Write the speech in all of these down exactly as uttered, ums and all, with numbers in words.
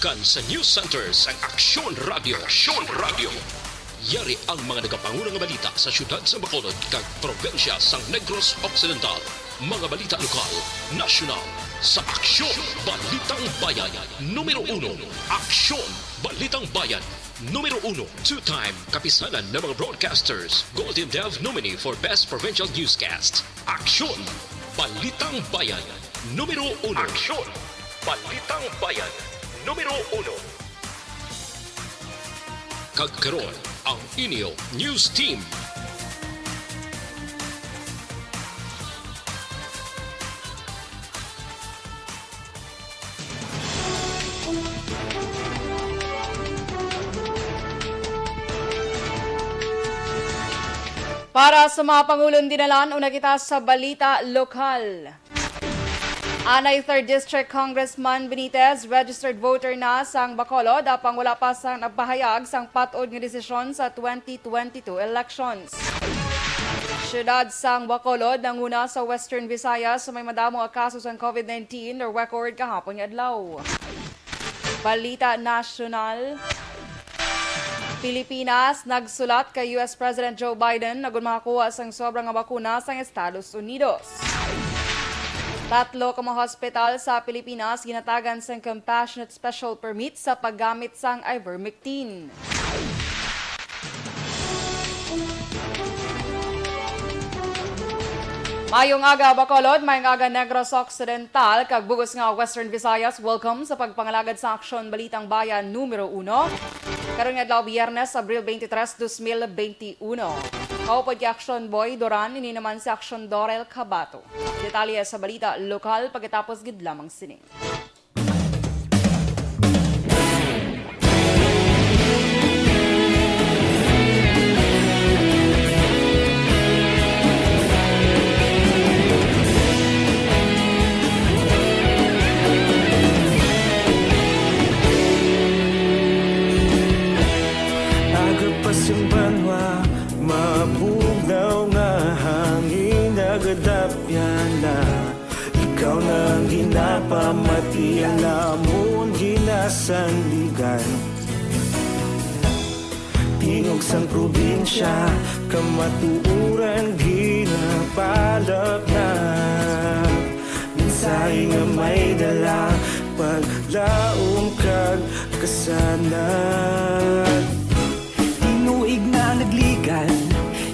Kan sa News Center sang Aksyon Radio. Aksyon Radio. Yari ang mga nagapanguna nga balita sa siyudad sa Bacolod kag probinsya sang Negros Occidental. Mga balita lokal, nasyonal, sa Aksyon Balitang Bayan numero uno. Aksyon Balitang Bayan numero uno. Two-time kapisanan ng mga broadcasters, Golden Dove nominee for Best Provincial Newscast. Aksyon Balitang Bayan numero uno. Aksyon Balitang Bayan numero uno. Kag karon, ang inyo news team. Para sa mga pangulong dinalan, una kita sa balita lokal. Anay Third District Congressman Benitez, registered voter na sang Bacolod, apang wala pa sa nagpahayag sang patod nga desisyon sa twenty twenty-two elections. Siyudad sang Bacolod nanguna sa Western Visayas sa may madamo nga kaso sang COVID nineteen na record kahapon nga adlaw. Balita nasyonal. Pilipinas nagsulat kay U S President Joe Biden agon makakuha sang sobra nga bakuna sang Estados Unidos. Tatlo ka mga hospital sa Pilipinas ginatagan sang Compassionate Special Permit sa paggamit sang ivermectin. Mayong aga, Bacolod, mayong aga, Negros Occidental, kag bug-os nga Western Visayas. Welcome sa pagpangalagad sa Aksyon Balitang Bayan numero uno. Karon nga adlaw, Biyernes, Abril twenty-three, dos mil benti uno. Kaupod kay Aksyon Boy Duran, ini naman si Aksyon Dorel Cabato. Detalye sa balita lokal pagkatapos gid lamang sini. Agapas ang banwa, mabugnaw nga hangin, nagadapyan na. Ikaw na ang ginapamati, ang amon ginasandigan. Tingog sang probinsya, kamatuoran ginapalapnat. Mensahe nga may dala, paglaom kag kasanag. Tinuig na nagligan,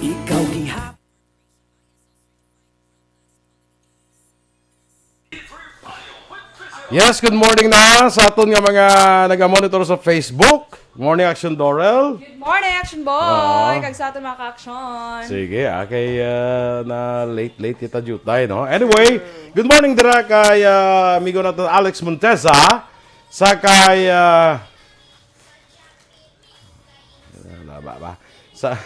ikaw gihap- Yes, good morning na sa aton nga mga naga-monitor sa Facebook. Morning, Action Dorel. Good morning, Action Boy. Oo. Kag sa aton mga ka-action. Sige, ah, kay, ah, na late-late kita jutay, no? Anyway, good morning dira kay, ah, amigo naton Alex Montesa, sa kay, ah, Wala ba, ba? Sa,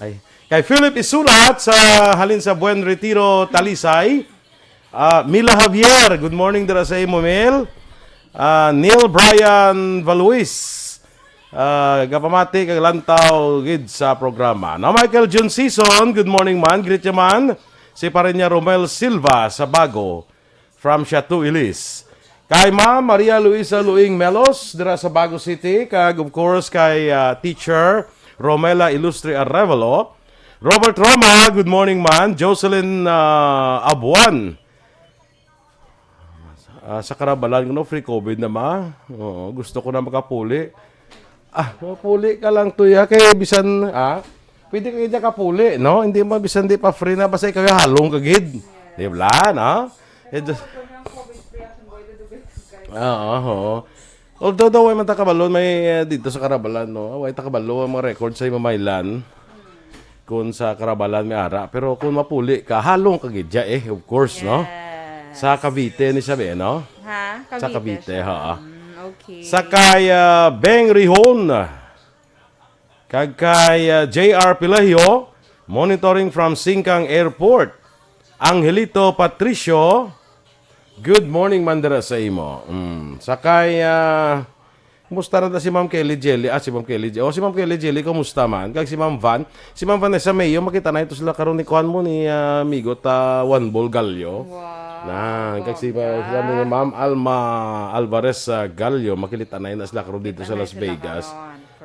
ay, kay Philip Isulat sa halin sa Buen Retiro, Talisay. Ah, Mila Javier, good morning dira sa imo, Mil. Ah, Neil Brian Valuis, ah, gapamati kag lantaw gid sa programa. Na Michael Jun Season, good morning man, greet ya man. Si Parinya Romel Silva sa Bago. From Siatu, Ilis. Kay Ma'am Maria Luisa Luing Melos, dira sa Bago City, kag of course kay, ah, Teacher Romela Ilustre Arevalo. Robert Roma, good morning man. Jocelyn, ah, Abuan. Ah, sa Karabalan, no, free COVID na ma. Oo, gusto ko na makapuli. Ah, mapuli ka lang to, ya. Kay bisan, ah, pwede ka niya kapuli, no? Hindi mo, bisan di pa free na, basta ikaw yung halong ka gid. Di ba, no? Ito, oo, oo. Although daw, way man ta kabalo, may, eh, dito sa Karabalan, no? Way ta kabalo ang mga record sa Imamaylan. Kung sa Karabalan may ara. Pero kung mapuli ka, halong ka gid ya eh, of course, no? Yes. Sa Cavite ni sabi, no? Ha? Sa Cavite Cavite, siya. Ha. Mm, okay. Sa kay, ah, Beng Rihon, kag kay, ah, J R Pilahio, monitoring from Singkang Airport. Angelito Patricio, good morning man dira sa imo. Mm. Sa kay, ah, kumusta na ta si Ma'am Kelly Jelly? Ah, si Ma'am Kelly Je-, oh, si Ma'am Kelly Jelly, kumusta man? Kag si Ma'am Van, si Ma'am Vanessa Mayo, makita na ito sila karon ni kuan mo ni, ah, amigo ta Juan Bol Gallo. Wow. Nan, kag si, uh, sila ni Ma'am Alma Alvarez sa Gallo, makilit-anay na sila karon dito sa Las Vegas.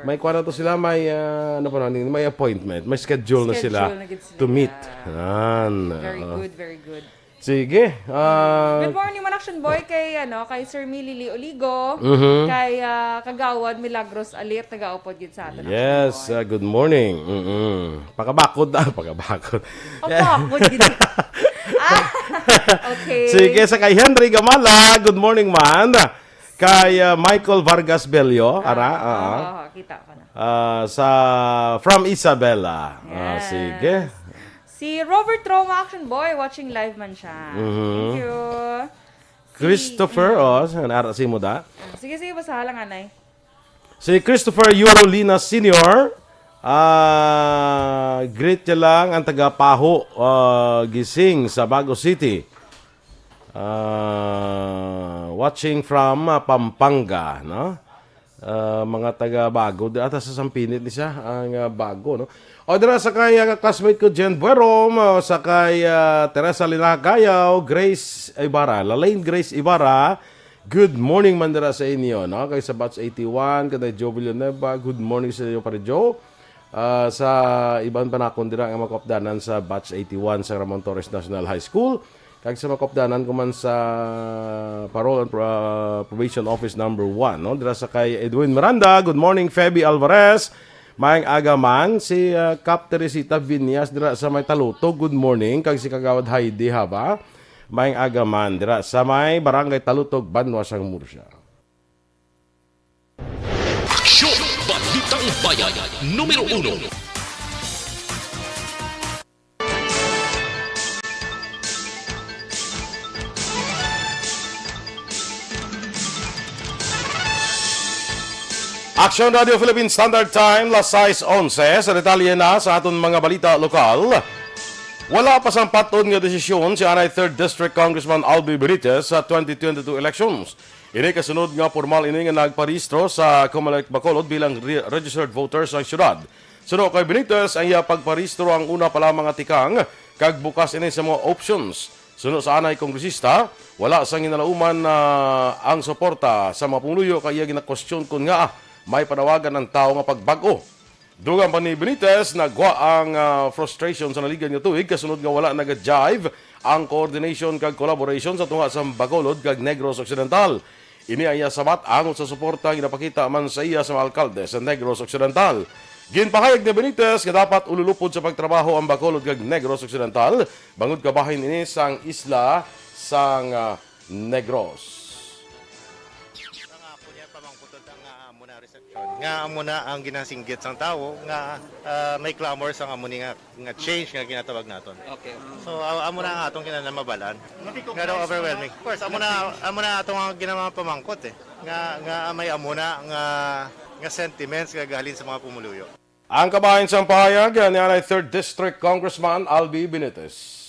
May kuwan na to sila, may, ah, ano pa na, may appointment, may schedule na sila to meet. Nan, very good, very good. Sige. Ah, good morning man, Action Boy, kay, ano, kay Sir Millie Lee Oligo, mhm, kay, ah, Kagawad Milagros Alit, nagaupod gid sa aton, Action Boy. Yes, ah, good morning. Mm-mm. Pakabakod na, pakabakod. Pakabakod gid. Ah, okay. Sige, sa kay Henry Gamala, good morning man. Kay, ah, Michael Vargas Bello, ara, ah, oo, kita ko na. Ah, sa, from Isabela. Ah, yes, sige. Si Robert Roma, Action Boy, watching live man siya. Mhm. Thank you. Si Christopher, mm, oh, sa nara si mo da? Ah, sige, sige, basaha lang, anay. Si Christopher Euro Lina Senior, ah, greet niya lang ang taga Paho, ah, Gising sa Bago City. Ah, watching from, ah, Pampanga, no? Ah, mga taga Bago, di ata sa Sampinit ni siya, ang, ah, Bago, no? O, dira sa kay, ah, classmate ko, Jen Buerom, o, sa kay, ah, Teresa Lina Gayaw, Grace Ibarra, Lalaine Grace Ibarra, good morning man dira sa inyo, no? Kay sa Batch eighty-one, kanay Joe Villanueva, good morning sa inyo, Pare Joe. Ah, sa iban pa nakon dira nga mga kaupdanan sa Batch eighty-one sa Ramon Torres National High School, kag sa mga kaupdanan ko man sa Parole and Pro-, ah, Probation Office number one, no? Dira sa kay Edwin Miranda, good morning, Feby Alvarez. Maayong aga man si, ah, Kap Teresita Viñas dira sa may Talutog, good morning, kag si Kagawad Heidi Haba. Maayong aga man dira sa may Barangay Talutog, Banwa sang Murcia. Aksyon! Balitang Bayan, numero uno. Aksyon Radio Philippine Standard Time, las sais onse. Sa detalye na sa aton mga balita lokal, wala pa sang pat-on nga desisyon si anay Third District Congressman Albi Benitez sa twenty twenty-two elections. Ini kasunod nga pormal ini nga nagparehistro sa Comelec Bacolod bilang re-, registered voters ang siyudad. Suno kay Benitez, ang iya pagparehistro ang una pa lamang nga tikang, kag bukas ini sa mga options. Suno sa anay kongresista, wala sang ginalauman na ang suporta sa mga pumuluyo, kay iya ginakwestiyon kon ngaa may panawagan ang tawo nga pagbag-o. Dugang pa ni Benitez, nagwa ang, ah, frustration sa naligan nga tuig kasunod nga wala naga-jive ang coordination kag collaboration sa tunga sa Bacolod kag Negros Occidental. Ini ang iya sabat angot sa suporta nga ginapakita man sa iya sa mga alkalde sa Negros Occidental. Ginpahayag ni Benitez nga dapat ululupod sa pagtrabaho ang Bacolod kag Negros Occidental bangod kabahin ini sang isla sang, ah, Negros. Nga amo na ang ginasinggit sang tawo nga, ah, may clamor sang amo ni nga, nga change nga ginatawag naton. Okay. So, a-, amo na ang atong kinanamabal-an. Nga daw overwhelming. Of course, amo na, amo na atong ang ginamapamangkot, eh. Nga, nga may amo na nga, nga sentiments nga gahalin sa mga pumuluyo. Ang kabahin sang pahayag ni anay Third District Congressman Albi Benitez.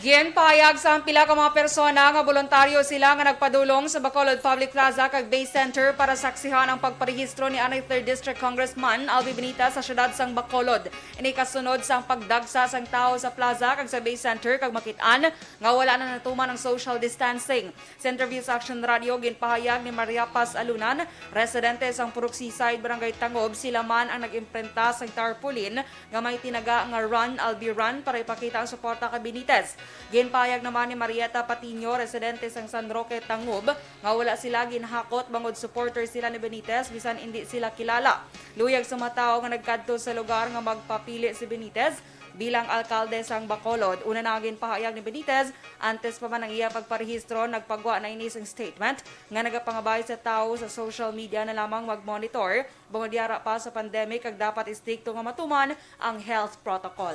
Ginpahayag sang pila ka mga persona nga boluntaryo sila nga nagpadulong sa Bacolod Public Plaza kag Bay Center para saksihan ang pagparehistro ni anay Third District Congressman Albi Benitez sa siyudad sang Bacolod. Ini kasunod sang pagdagsa sang tawo sa plaza kag sa Bay Center kag makit-an nga wala na natuman ang social distancing. Sa interview sa Action Radio, ginpahayag ni Maria Paz Alunan, residente sang Purok Seaside, Barangay Tangob, sila man ang nag-imprenta sang tarpaulin nga may tinaga nga Run, Albi Run para ipakita ang suporta kay Benitez. Ginpahayag naman ni Marieta Patiño, residente sang San Roque, Tangob, nga wala sila ginhakot bangod supporter sila ni Benitez bisan indi sila kilala. Luyag sa mga tawo nga nagkadto sa lugar nga magpapili si Benitez bilang alkalde sang Bacolod. Una na ang ginpahayag ni Benitez, antes pa man ang iya pagparehistro, nagpagwa na ini sing statement nga nagapangabay sa tawo sa social media na lamang mag-monitor bangod yara pa sa pandemic kag dapat istrikto nga matuman ang health protocol.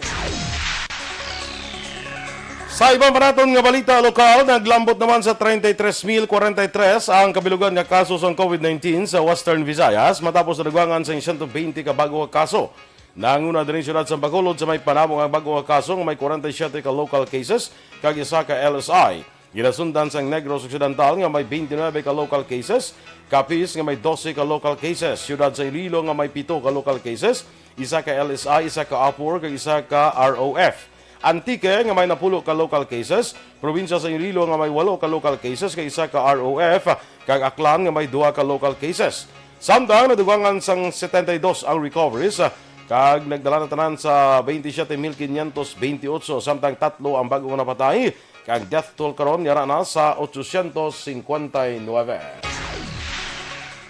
Sa iban pa naton nga balita lokal, naglambot naman sa treinta y tres mil cuarenta y tres ang kabilugan nga kaso sang COVID nineteen sa Western Visayas matapos nadugwangan sang siyento bente ka bag-o nga kaso. Nanguna diri siyudad sa Bacolod sa may panabo nga bag-o nga kaso nga may kwarenta y siyete ka local cases kag isa ka L S I. Ginasundan sang Negros Occidental nga may twenty-nine ka local cases, Capiz nga may dose ka local cases, siyudad sa Iloilo nga may pito ka local cases, isa ka L S I, isa ka APOR kag isa ka R O F. Antique nga may napulo ka local cases, probinsya sa Iloilo nga may walo ka local cases kag isa ka R O F, kag Aklan nga may duha ka local cases. Samtang nadugangan sang setenta y dos ang recoveries, ah, kag nagdala na tanan sa twenty-seven mil quinientos twenty-eight, samtang tatlo ang bag-o nga napatay, kag death toll karon yara na sa ochocientos cincuenta y nueve.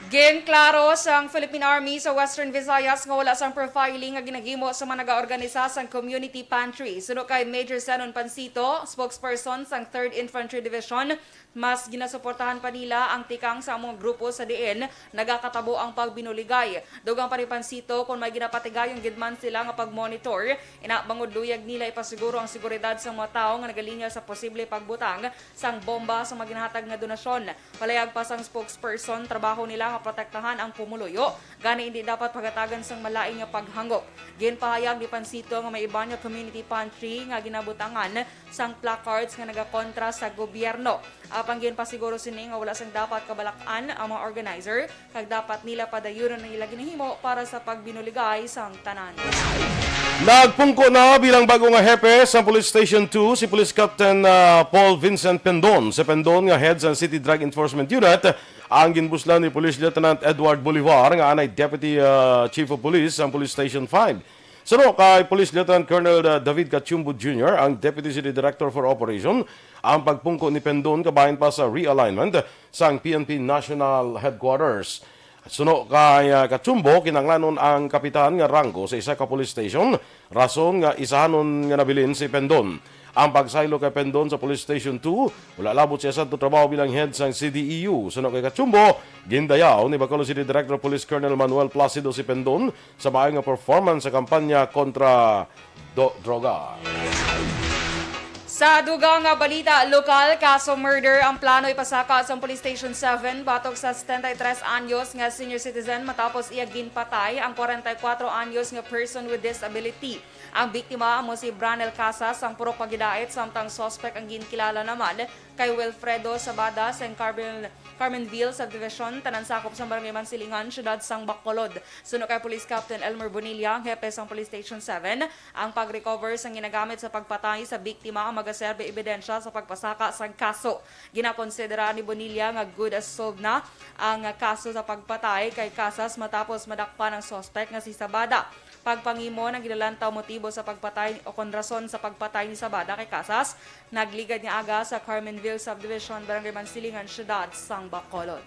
Ginklaro sang Philippine Army sa Western Visayas nga wala sang profiling nga ginahimo sa mga nagaorganisa sang community pantry. Suno kay Major Zenon Pansito, spokesperson sang Third Infantry Division, mas ginasuportahan pa nila ang tikang sa mga grupo sa diin nagakatabo ang pagbinuligay. Dugang pa ni Pansito, kon may ginapatigayon gid man sila nga pag-monitor, ina bangod luyag nila ipasiguro ang seguridad sang mga tawo nga nagalinya sa posible pagbutang sang bomba sa mga ginahatag nga donasyon. Palayag pa sang spokesperson, trabaho nila nga protektahan ang pumuluyo, gani indi dapat pagatagan sang malain nga paghangop. Ginpahayag ni Pansito nga may iban nga community pantry nga ginabutangan sang placards nga nagakontra sa gobyerno. Apang ginpasiguro sini nga wala sang dapat kabalak-an ang mga organizer, kag dapat nila padayunon ang ila ginahimo para sa pagbinuligay sang tanan. Nagpungko na bilang bago nga hepe sa Police Station two si Police Captain, ah, Paul Vincent Pendon. Si Pendon nga head sa City Drug Enforcement Unit ang ginbuslan ni Police Lieutenant Edward Bolivar nga anay Deputy, ah, Chief of Police sang Police Station five. Suno kay Police Lieutenant Colonel, ah, David Cachumbo Junior, ang Deputy City Director for Operation, ang pagpungko ni Pendon kabahin pa sa realignment sang P N P National Headquarters. Suno kay, ah, Cachumbo, kinahanglanon ang kapitan nga ranggo sa isa ka police station, rason nga isahanon nga nabilin si Pendon. Ang pagsaylo kay Pendon sa Police Station two, wala labot siya sa trabaho bilang head sang C D E U. Suno kay Cachumbo, gindayaw ni Bacolod City Director Police Colonel Manuel Placido si Pendon sa maayo nga performance sa kampanya kontra do-, droga. Sa dugang nga balita lokal, kaso murder ang plano ipasaka sa Police Station seven batok sa setenta y tres anyos nga senior citizen matapos iya ginpatay ang kwarenta y kuwatro anyos nga person with disability. Ang biktima amo si Branel Casas, ang purok pagidait, samtang suspek ang ginkilala naman kay Wilfredo Sabada sa Carmen-, Carmenville Subdivision, tanan sakop sa Barangay Mansilingan, Siyudad sang Bacolod. Suno kay Police Captain Elmer Bonilla, ang hepe sang Police Station seven, ang pag-recover sang ginagamit sa pagpatay sa biktima ang magaserbi ebidensya sa pagpasaka sang kaso. Ginakonsidera ni Bonilla nga good as solved na ang kaso sa pagpatay kay Casas matapos madakpan ang suspek nga si Sabada. Pagpangimon ang ginalantaw motibo sa pagpatay o kon rason sa pagpatay ni Sabada kay Casas, nagligad nga aga sa Carmenville Subdivision, Barangay Mansilingan, Siyudad sang Bacolod.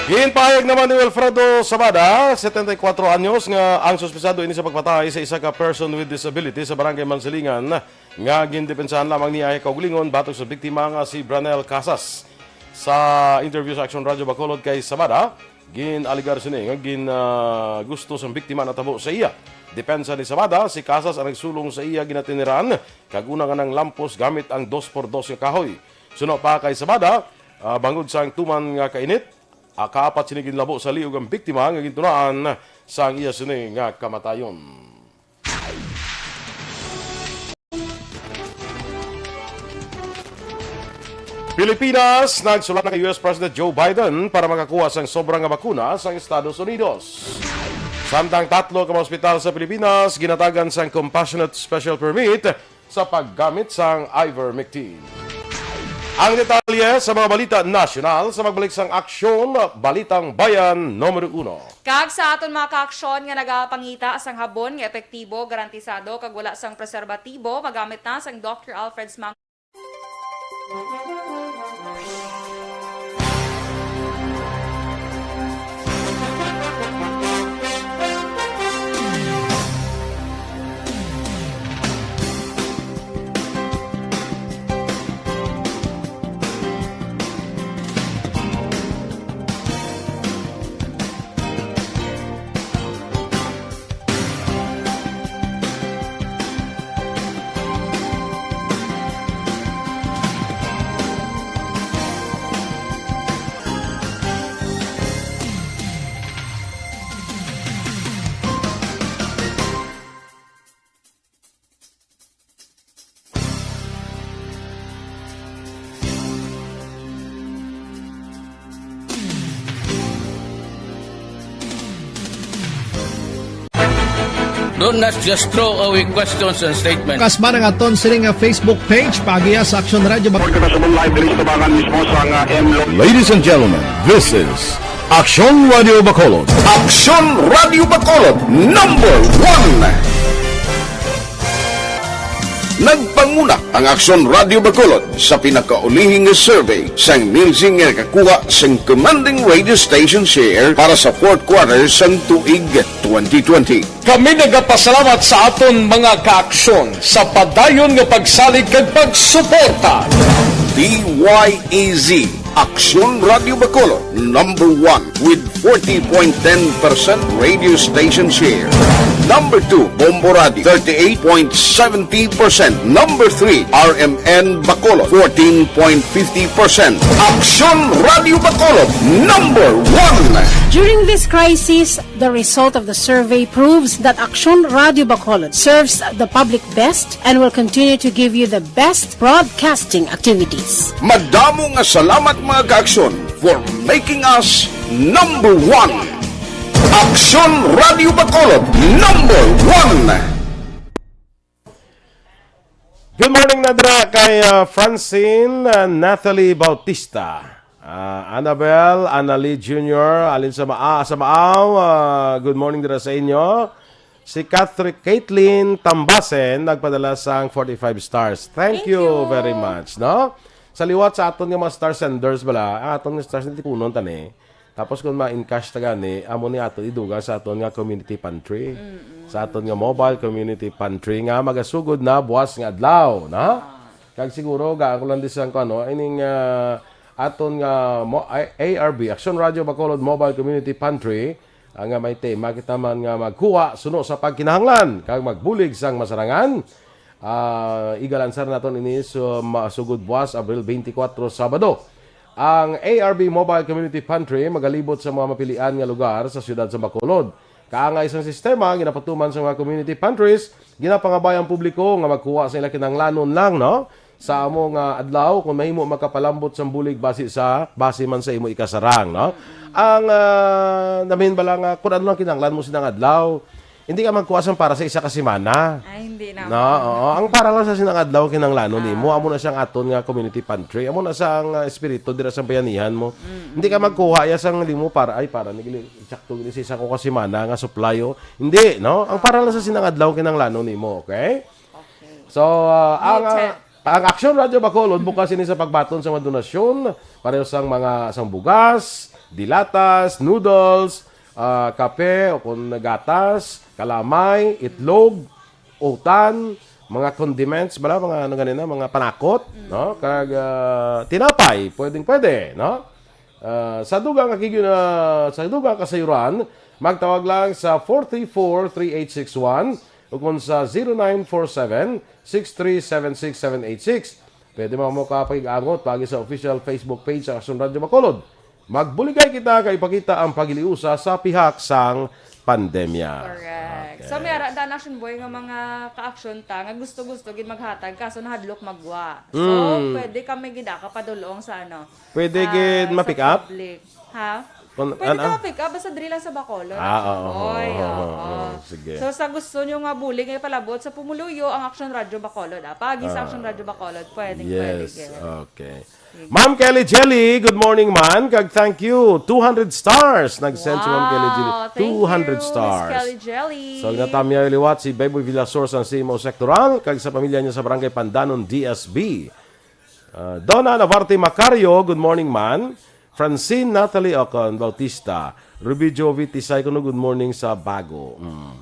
Ginpahayag naman ni Wilfredo Sabada, setenta y kuwatro anyos, nga ang suspesado ini sa pagpatay sa isa ka person with disability sa Barangay Mansilingan nga gindepensahan lamang niya ang kaugalingon batok sa biktima nga si Branel Casas. Sa interview sa Action Radio Bacolod kay Sabada, gin-alegar sini nga gin, ah, gusto sang biktima natabo sa iya. Depensa ni Sabada, si Casas ang nagsulong sa iya ginatiniran kag una nga nanglampos gamit ang dos por dos nga kahoy. Suno pa kay Sabada, ah, bangod sang tuman nga kainit, ah, kaapat sini ginlabo sa liog ang biktima nga gintunaan sang iya sini nga kamatayon. Pilipinas, nagsulat na kay U S President Joe Biden para makakuha sang sobra nga bakuna sang Estados Unidos. Samtang tatlo ka mga ospital sa Pilipinas ginatagan sang Compassionate Special Permit sa paggamit sang ivermectin. Ang detalye sa mga balita nasyonal sa pagbalik sang Aksyon, Balitang Bayan Numero Uno. Kag sa aton mga kaaksyon nga nagapangita sang habon nga epektibo, garantisado, kag wala sang preserbatibo, magamit na sang Doctor Alfred's Mang- Don't not just throw away questions and statements. Kasma nga aton sini nga Facebook page, paagiha sa Aksyon Radyo Bacolod. Report ka na sa live diri sa tabangan mismo sa nga M Lo- Ladies and gentlemen, this is Aksyon Radio Bacolod. Aksyon Radio Bacolod, number one. Nagpanguna ang Aksyon Radio Bacolod sa pinakaulihing nga survey sang Nielsen nga nakakuha sang commanding radio station share para sa fourth quarter sang tuig twenty twenty. Kami nagapasalamat sa aton mga kaaksyon sa padayon nga pagsalig kag pagsuporta. D Y E Z, Aksyon Radio Bacolod, number one with forty point ten percent radio station share. Number two, Bombo Radio, thirty-eight point seventy percent. Number three, R M N Bacolod, fourteen point fifty percent. Aksyon Radio Bacolod, number one. During this crisis, the result of the survey proves that Aksyon Radio Bacolod serves the public best and will continue to give you the best broadcasting activities. Madamo nga salamat, mga kaaksyon, for making us number one. Aksyon Radio Bacolod, number one. Good morning na dira kay, ah, Francine, ah, Natalie Bautista, ah, Annabel, Annalie Junior, alin sa Maa-, sa Maaw, ah, good morning dira sa inyo. Si Catherine, Caitlin Tambasen, nagpadala sang forty-five stars. Thank Thank you you. very much, no? Sa liwat sa aton nga mga star senders bala, ang aton nga stars natipunon tani. Tapos kung ma-encash ta gani, amo ni ato idugang sa aton nga community pantry. Mm-mm. Sa aton nga mobile community pantry nga magasugod na buwas nga adlaw, na? Ah. Kag siguro, gaan ko lang di sang kuno, ining, ah, aton nga mo-, A R B, Aksyon Radio Bacolod Mobile Community Pantry, ah, nga may tema kita man nga magkuha suno sa pagkinahanglan kag magbulig sang masarangan. Ah, igalansar naton ini sa masugod buwas, Abril twenty-four, Sabado. Ang A R B Mobile Community Pantry magalibot sa mga mapilian nga lugar sa siyudad sa Bacolod. Kaangay sang sistema, ginapatuman sa mga community pantries, ginapangabay ang publiko nga magkuha sa ila kinahanglanon lang, no? Sa amo nga adlaw, kung mahimo, makapalambot sang bulig base sa, base man sa imo ikasarang, no? Ang, ah, namin bala nga, kung ano lang kinahanglan mo sinang adlaw, hindi ka magkuha sang para sa isa ka semana. Ay, hindi naman. No, oo. Ang para lang sa sinang adlaw kinahanglanon Ah. nimo, amo na siyang aton nga community pantry. Amo na sang, ah, espiritu dira sa bayanihan mo. Mm-mm. Hindi ka magkuha ya sang limo para, ay, para ni gili-, sakto gini sa isa ko ka semana nga suplayo. Hindi, no? Ang para lang sa sinang adlaw kinahanglanon nimo, okay? Okay. So, ah, ang, May ah, ang Aksyon Radyo Bacolod bukas ini sa pagbaton sa mga donasyon, pareho sang mga sang bugas, dilatas, noodles, ah, kape o kung gatas, kalamay, itlog, utan, mga condiments, bala, mga ano ganina, mga panakot, Mm. no? Kag, ah, tinapay, pwedeng pwede, no? Ah, sa dugang ka kigyo-, ah, sa dugang kasayuran, magtawag lang sa four three four, three eight six one o kung sa zero nine four seven, six three seven six, seven eight six. Pwede mo mo kapag-angot pagi sa official Facebook page sa Aksyon Radyo Bacolod. Magbuligay kita kay ipakita ang pagiliusa sa pihak sang pandemya. Correct. Okay. So, may ara daan, Action Boy, nga mga ka-action ta nga gusto-gusto gid maghatag kaso nahadlok magwa. So, Mm. pwede kami gid, ah, kapadulong sa ano, Pwede ah, gid sa ma-pick up? public. Ha? Kon-, Pwede an-, ka ah? ma-pick up, basta diri lang sa Bacolod, Ah, Action oo, Boy. oo, Oo. oo, sige. So, sa gusto nyo nga bulig nga ipalabot sa pumuluyo, ang Action Radyo Bacolod, ah. Pagi sa Ah. Action Radyo Bacolod, pwede, pwede Yes, gid. okay. Sige. Ma'am Kelly Jelly, good morning, man. Kag thank you. Two hundred stars. Nag-send si Ma'am Kelly Jelly. Wow, thank Two hundred you, Miss stars. Kelly Jelly. So, natamyay liwat si Beboy Villasor sa C M O Sectoral, kag sa pamilya niya sa Barangay Pandanon, D S B. Ah, Donna Navarte Macario, good morning, man. Francine Natalie Ocon Bautista. Ruby Jovi Tisay kuno, good morning sa Bago. Mm.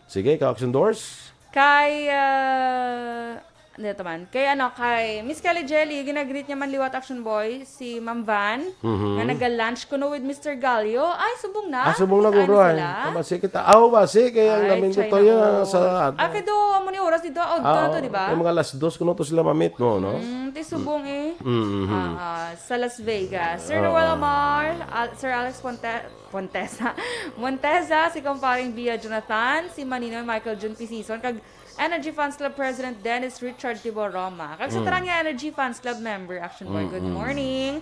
Sige, ka-Action Doors. Kay, ah, ano ito man? Kay ano, kay Miss Kelly Jelly, ginagreet niya man liwat, Action Boy, si Ma'am Van, Mhm. nga naga-lunch kuno with Mister Gallo. Ay, subong na? Ah, subong na, Ano guro, ay. sila? Basi kita, aw, basi, kay ang Ay, namin ko China to, ya, Mall. sa ato. Ah, kay do, amo ni oras dito, out Ah, to na to, oo. di ba? Kay mga alas dos kuno to sila mamit mo, no? Mm, ti subong eh. Mm, mhm. Ah, ah, sa Las Vegas. Sir Oo. Noel Amar, Al-, Sir Alex Ponte-, Pontesa. Montesa, si Kumparing Bia Jonathan, si Maninoy Michael Jun Pisison, kag Energy Fans Club President Dennis Richard Tiboroma. Kag sa Mm. tanan nga Energy Fans Club member, Action Boy, Mm, good mm. morning.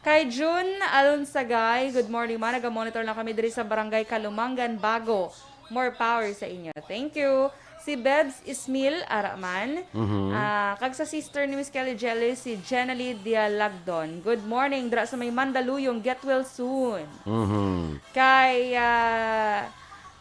Kay June Alonsagay, good morning, ma. Naga-monitor lang kami diri sa Barangay Kalumangan, Bago. More power sa inyo. Thank you. Si Bebs Ismil Araman. Mhm. Ah, kag sa sister ni Miss Kelly Jelly, si Jenalie Dialagdon. Good morning, dra sa may Mandaluyong. Get well soon. Mhm. Kay, ah,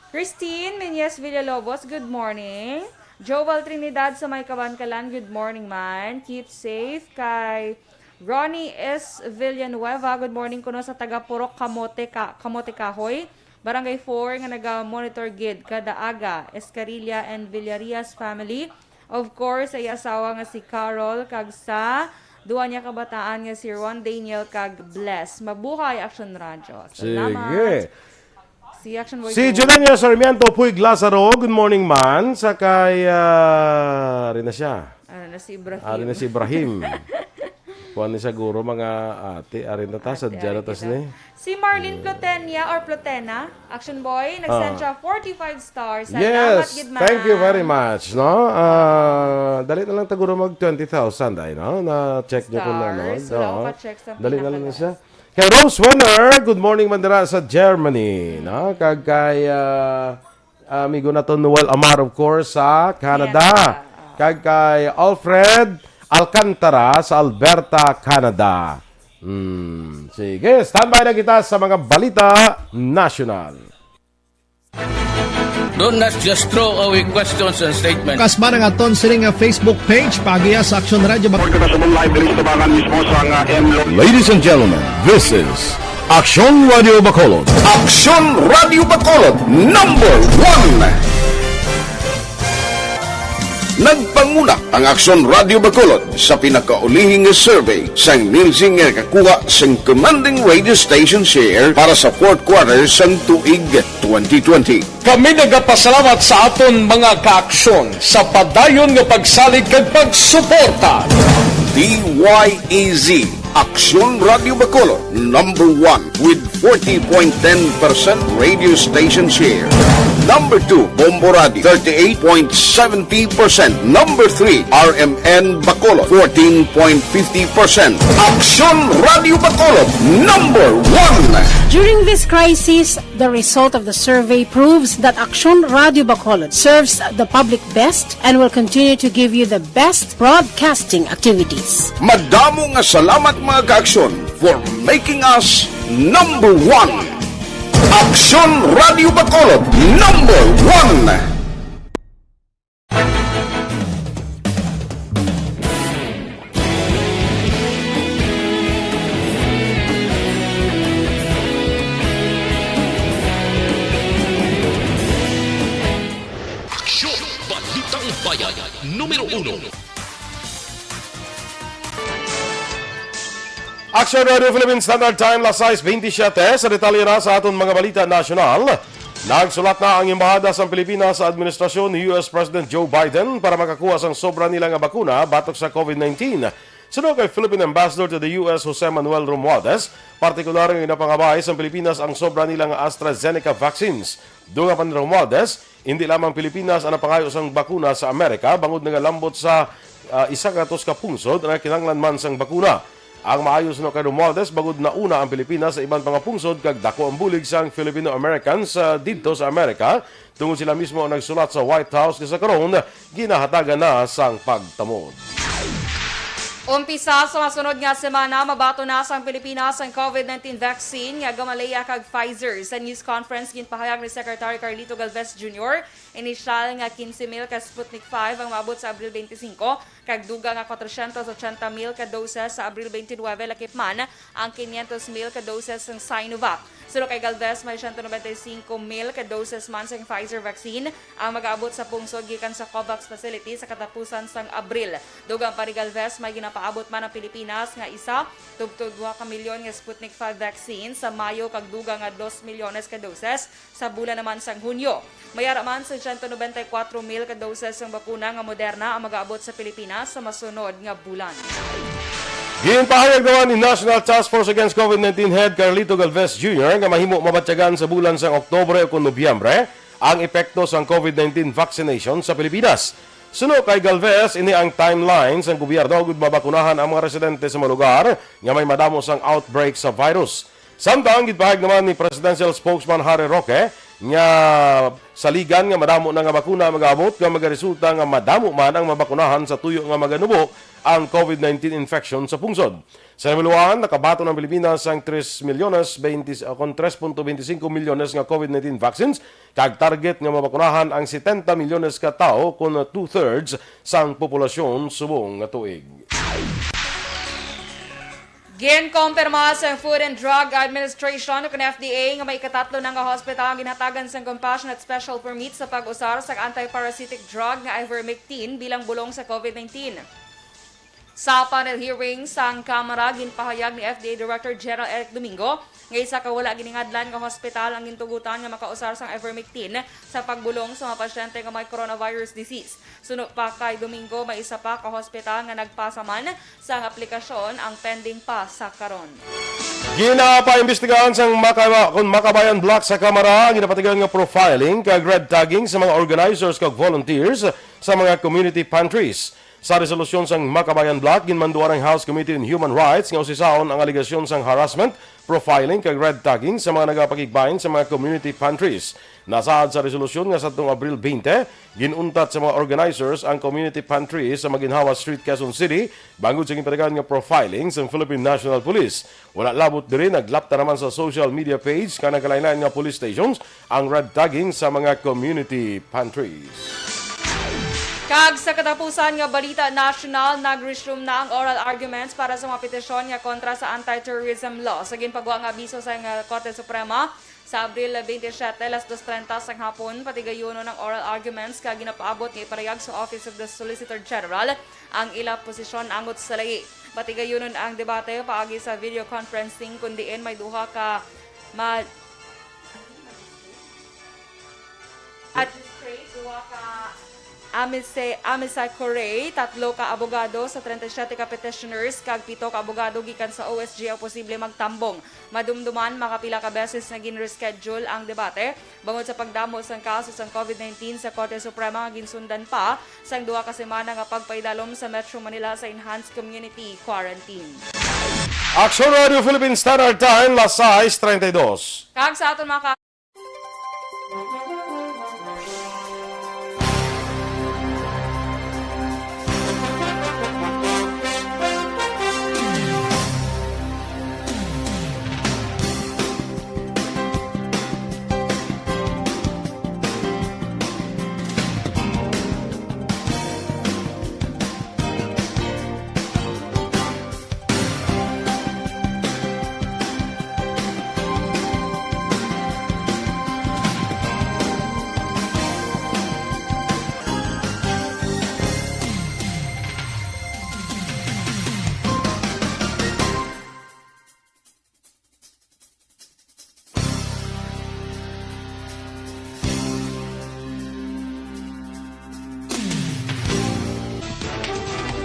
Christine Menyes Villalobos, good morning. Joel Trinidad sa may Kabankalan, good morning man. Keep safe. Kay Ronnie S. Villanueva, good morning kuno sa taga Purok Kamote, Ka-, Kamote Kahoy, Barangay four, nga naga-monitor gid kada aga, Escarilla and Villarias family. Of course, sa iya asawa nga si Carol, kag sa duha niya kabataan nga si Ron Daniel kag Bless. Mabuhay, Action Radyo. Salamat. Sige. Si Action Boy Si Joe. Julian Sarmiento Puig Lazaro, good morning man. Sa kay, ah, ari na siya. Ano na si Ibrahim? Ari na si Ibrahim. Kuan ni siguro mga ate, ari na ta, Ate, sadya na ari tas kita. ni. Si Marlene Hmm. Plotenia or Plotena, Action Boy, nag-send Ah. siya forty-five stars. Salamat Yes, gid, thank you ma'am. very much, no? Ah, dali na lang taguro mag twenty thousand ay, no? Na check niyo kung ano. Stars. Wala Oo. ko pa-check sa Dali na lang na pinakalas. siya. Kay Rose Wenner, good morning man dira sa Germany, no? Kag kay, ah, amigo nato Noel Amar, of course, sa Canada. Canada, ah. Kag kay Alfred Alcantara sa Alberta, Canada. Hmm, sige, standby na kita sa mga balita nasyonal. Don't not just throw away questions and statements. Kasba nga aton sini nga Facebook page, paagiha sa Action Radio Bac- Report ka sa live diri sa Tabangan mismo sa nga M Lo- Ladies and gentlemen, this is Action Radio Bacolod. Action Radio Bacolod, number one. Nagpanguna ang Action Radio Bacolod sa pinakaulihi nga survey sang Nielsen nga nakakuha sang commanding radio station share para sa fourth quarter sang tuig twenty twenty. Kami nagapasalamat sa aton mga kaaksyon sa padayon nga pagsalig kag pagsuporta. D Y E Z, Aksyon Radio Bacolod, number one with forty point ten percent radio station share. Number two, Bombo Radio, thirty-eight point seventy percent. Number three, R M N Bacolod, fourteen point fifty percent. Aksyon Radio Bacolod, number one. During this crisis, the result of the survey proves that Aksyon Radio Bacolod serves the public best and will continue to give you the best broadcasting activities. Madamo nga salamat, mga kaaksyon, for making us number one. Aksyon Radio Bacolod, number one. Aksyon, Balitang Bayan, numero uno. Action Radio Philippine Standard Time, las sais bentisiete. Sa detalye na sa aton mga balita nasyonal, nagsulat na ang Embahada sang Pilipinas sa administrasyon ni U S President Joe Biden para makakuha sang sobra nila nga bakuna batok sa COVID nineteen. Suno kay Philippine Ambassador to the U S, Jose Manuel Romualdez, partikular nga ginapangabay sang Pilipinas ang sobra nila nga AstraZeneca vaccines. Dunga pa ni Romualdez, hindi lamang Pilipinas ang napangayo sang bakuna sa Amerika, bangod nagalambot sa, ah, isa ka gatos ka pungsod ang kinahanglan man sang bakuna. Ang maayo suno kay Romualdez, bangod nauna ang Pilipinas sa iban pa nga pungsod kag dako ang bulig sang Filipino Americans, ah, didto sa Amerika, tungod sila mismo ang nagsulat sa White House nga sa karon ginahatagan na sang pagtamod. Umpisa sa masunod nga semana, mabaton na sang Pilipinas ang COVID nineteen vaccine nga Gamaleya kag Pfizer. Sa news conference, ginpahayag ni Secretary Carlito Galvez Junior, inisyal nga quince mil ka Sputnik five ang maabot sa Abril twenty-five, kag dugang nga kwatrocientos ochenta mil ka doses sa Abril twenty-nine, lakip man ang quinientos mil ka doses sang Sinovac. Suno kay Galvez, may siyento nobenta y singko mil ka doses man sang Pfizer vaccine ang mag-aabot sa pungsod gikan sa COVAX facility sa katapusan sang Abril. Dugang pa ni Galvez, may ginapaabot man ang Pilipinas nga isa tubtob duha ka milyon nga Sputnik five vaccine sa Mayo kag dugang nga dos milyones ka doses sa bulan naman sang Hunyo. May ara man sa siyento nobenta y kuwatro mil ka doses sang bakuna nga Moderna ang mag-aabot sa Pilipinas sa masunod nga bulan. Ginpahayag naman ni National Task Force Against COVID nineteen Head Carlito Galvez Junior nga mahimo mabatyagan sa bulan sang Oktubre o kon Nobyembre ang epekto sang COVID nineteen vaccination sa Pilipinas. Suno kay Galvez, ini ang timeline sang gobyerno agud mabakunahan ang mga residente sa mga lugar nga may madamo sang outbreak sa virus. Samtang ginpahayag naman ni Presidential Spokesman Harry Roque nga saligan nga madamo na nga bakuna ang mag-abot, nga magaresulta nga madamo man ang mabakunahan sa tuyo nga maganubo ang COVID nineteen infection sa pungsod. Sa nahibaluan, nakabaton ang Pilipinas sang tres milyones twenty, ah, kon tres punto twenty cinco milyones nga COVID nineteen vaccines, kag target nga mabakunahan ang setenta milyones ka tawo, kon two-thirds sang populasyon subong nga tuig. Ginkompirma sa Food and Drug Administration, kon F D A, nga may ikatatlo na nga hospital ang ginhatagan sang Compassionate Special Permit sa pag-usar sa antiparasitic drug nga ivermectin bilang bulong sa COVID nineteen. Sa panel hearing sang Kamara, ginpahayag ni F D A Director General Eric Domingo nga isa ka wala giningadlan nga hospital ang gintugutan nga makausar sang ivermectin sa pagbulong sa mga pasyente nga may coronavirus disease. Suno pa kay Domingo, may isa pa ka hospital nga nagpasa man sang aplikasyon ang pending pa sa karon. Ginapaimbestigahan sang Makaba-, kon Makabayan Block sa Kamara ang ginapatigayon nga profiling kag red tagging sa mga organizers kag volunteers sa mga community pantries. Sa resolusyon sang Makabayan Block, ginmanduan ang House Committee on Human Rights nga usisaon ang alegasyon sang harassment, profiling, kag red tagging sa mga nagapakigbahin sa mga community pantries. Nasaad sa resolusyon nga sadtong Abril twenty, ginuntat sa mga organizers ang community pantries sa Maginhawa Street, Quezon City, bangod sa ginpatigayon nga profiling sang Philippine National Police. Wala labot diri, naglapta naman sa social media page kag nagkalain-lain nga police stations ang red tagging sa mga community pantries. Kag sa katapusan nga balita nasyonal, nag-resume na ang oral arguments para sa mga petisyon nga kontra sa anti-terrorism law. Sa ginpagwa nga abiso sa nga Korte Suprema, sa Abril twenty-seven, alas dos treinta sang hapon, patigayunon ang oral arguments kag ginapaabot nga ipalayag sa Office of the Solicitor General ang ila posisyon angot sa layi. Patigayunon ang debate paagi sa video conferencing, kun diin may duha ka ma-, at duha ka amicus, amicus curiae, tatlo ka abogado sa treinta y siete ka petitioners, kag pito ka abogado gikan sa O S G ang posible magtambong. Madumduman, makapila ka beses nga gin-reschedule ang debate bangod sa pagdamo sang kaso sang COVID nineteen sa Korte Suprema nga ginsundan pa sang duha ka semana nga pagpaidalom sa Metro Manila sa enhanced community quarantine. Aksyon Radio Philippine Standard Time, las sais treinta y dos. Kag sa aton mga ka-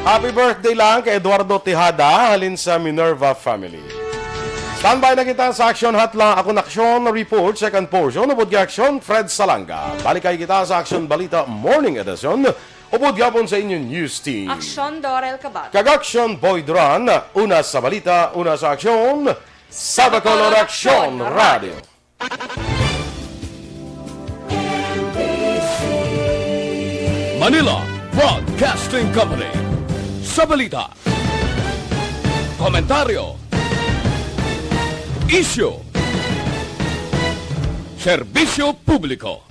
Happy birthday lang kay Eduardo Tejada, halin sa Minerva family. Standby na kita sa Aksyon Hotline, Akon Aksyon Report, second portion, upod kay Aksyon Fred Salanga. Balik kay kita sa Aksyon Balita Morning Edition, upod gihapon sa inyong news team. Aksyon Dorel Kabat. Kag Aksyon Boy Duran, una sa balita, una sa aksyon, sa Bacolod Aksyon Radio. Manila Broadcasting Company. Sa balita, komentaryo, isyu, serbisyo publiko.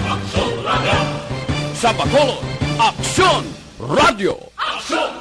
Aksyon Radio. Sa Bacolod, Aksyon Radio. Aksyon